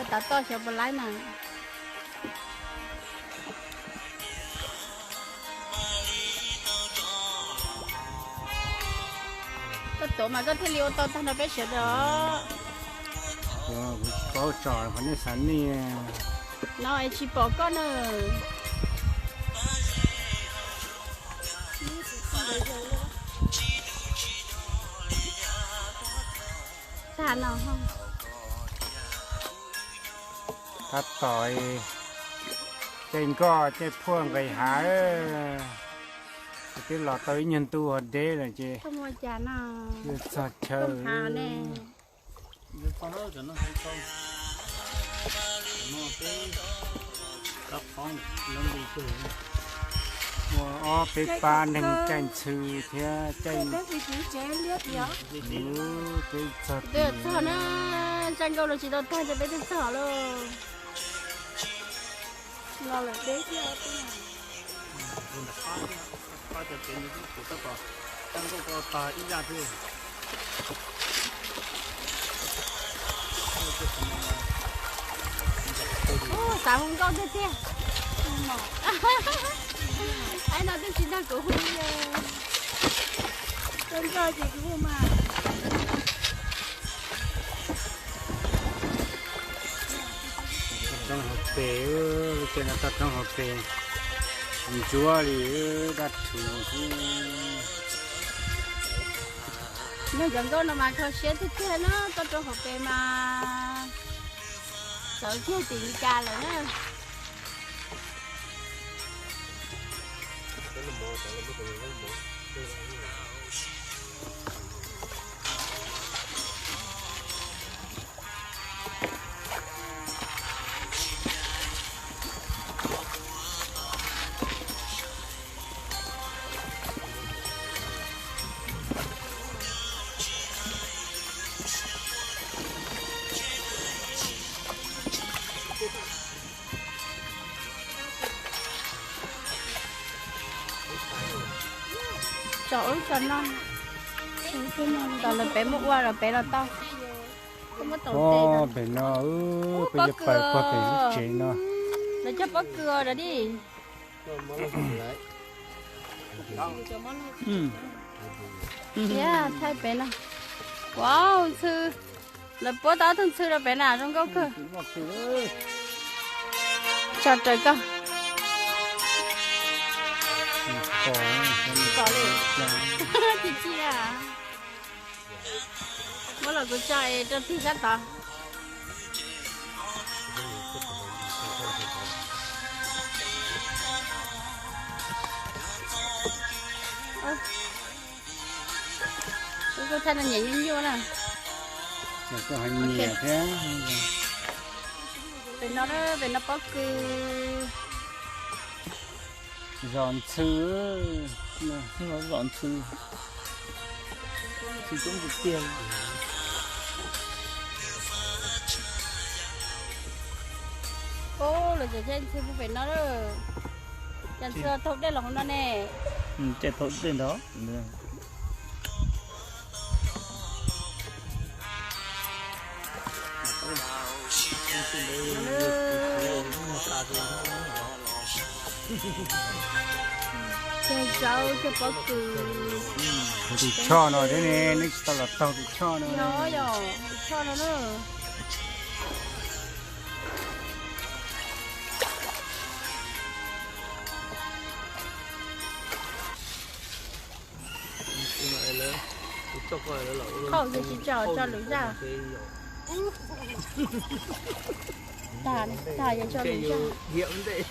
Tav toj xyov puas laib na. Koj tuav mas koj thiaj li ua tau tag nrho peb sawv daws os. Kuv tsis paub tsom qhov nej xav niaj. No es tsis pom koj na. Tag no. Tab tom caij nkoj caij phuaj nqis hav, twb los tau ib nyuag ntu hov deb lawm ces yuav txog chaw. Muaj ob peb pab neeg caij ntxhw thiab caij, peb txog na, zaj nkauj los tsis tau tag ces peb twb txog lauj. Los lawm deb thiab. Xav hu nkauj tiag tiag. Aib no twb tsis nrog kuv hu li. Koj nrog ces kuv hu mas. Roob hauv pes, lub caij no toj roob hauv pes ntsuab li dab tshuv xwb. Nrog cov nkauj no mas kho siab tiag tiag na, toj roob hauv pes mas txawv kiag tim Meskas lawm na. Tsom ub tsom no, tsom lawv pem muab ua los pem los tau. Pem no, peb yuav pais puag pem lub tsev no. Lawv cog pob kws os, dam di. Thiab thaij pem no. Wow, ntxhw. Lawv puab tau ob tug ntxhw rau pem na, zoo nkauj kawg. Tso raws koj. Tsis tsis. Muab los kuv tso es rau tig sab tod. Kuv thaij no nyiam nyuaj nyuaj na. Pem no, pem no pob kws. Zos ntxhw, zos ntxhw. Ntxhw coob tiag tiag. Ub, lawv tseem caij ntxhw puag pem no lawm. Cas ntxhw thaum dej los hauv no ne? Caij thaum dej ntag. Cog zaub cog pob kws. Tus choj no thiab ne, neb tsis tau los taug tus choj no. Yog, yog tus choj no na. Qhauj tsis tso, tso lwm zaj. Tag, tag yuav tso lwm zaj.